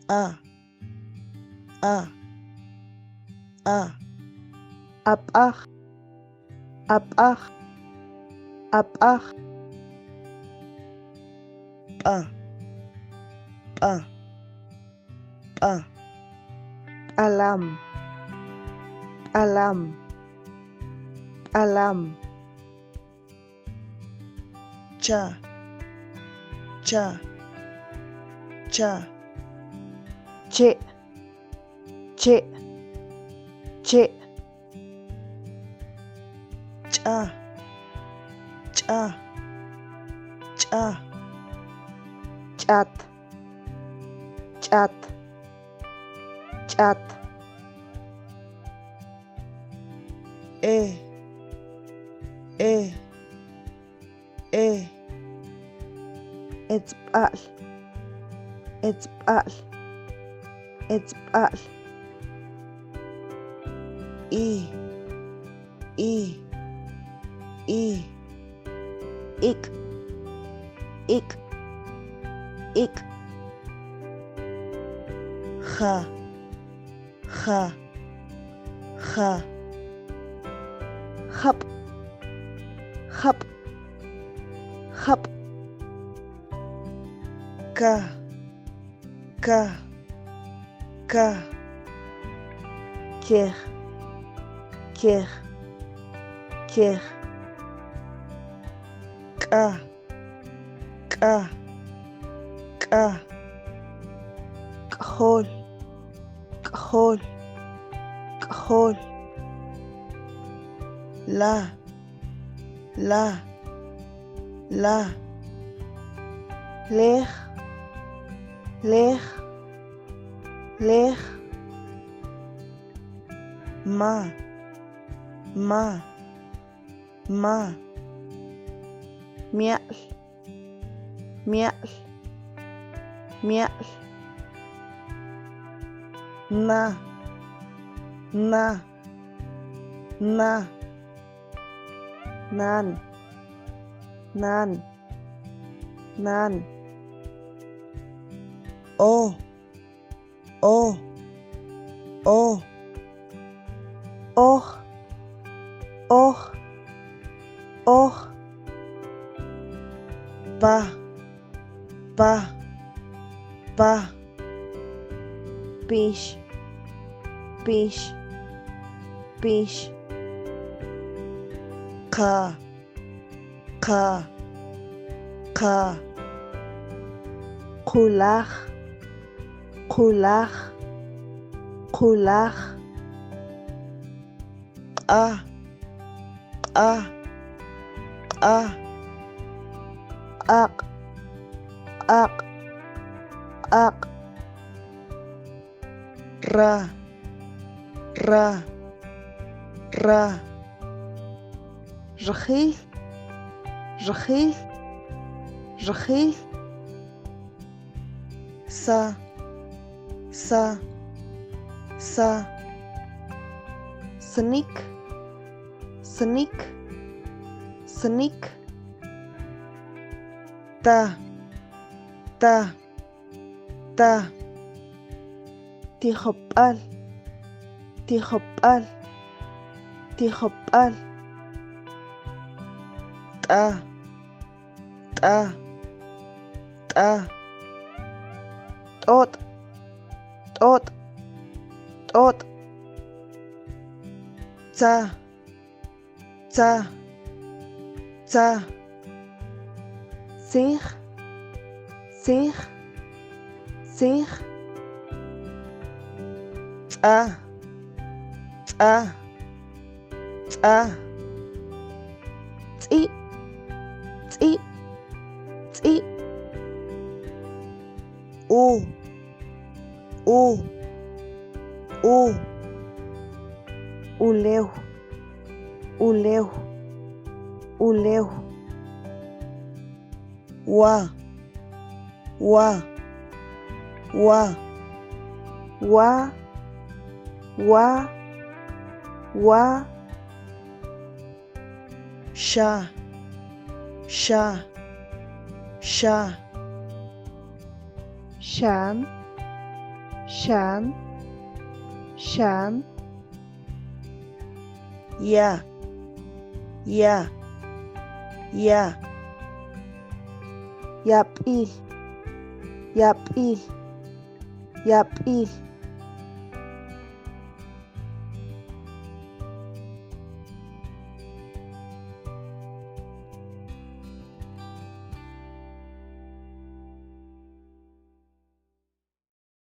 A A A Ab'aj ab'aj ab'aj. P'a p'a p'a. P'alam p'alam p'alam. Cha cha cha. Che' che' che'. Ch'a ch'a ch'a. Ch'at ch'at ch'at. E e e. Etzb'al etzb'al etzb'al. I i i. Ik' ik' ik'. Ja ja ja. Jab' jab' jab'. Ka ka ka. Kej kej kej. K'a k'a k'a. K'jol k'jol k'jol. La la la. Lej lej lej. Ma ma ma. Mia'l mia'l mia'l. Na na na. Nan nan nan. O o o. Oj oj oj. Pa pa pa. Pix pix pix. Qa qa qa. Qulaj qulaj qulaj. Q'a q'a q'a. Q'aq' q'aq' q'aq'. Ra ra ra. Rjil rjil rjil. Sa sa sa. Sinik sinik sinik. Ta ta ta. Tijob'al tijob'al tijob'al. T'a t'a t'a. T'ot' t'ot' t'ot'. Tza tza tza. Tzij tzij tzij. Tz'a tz'a tz'a. Tz'i' tz'i' tz'i'. U u u. Ulew ulew ulew. Wa wa wa. Wa wa wa. Xa xa xa. Xan Xan, xan. Ya, ya, ya. Yab'il, yab'il, yab'il.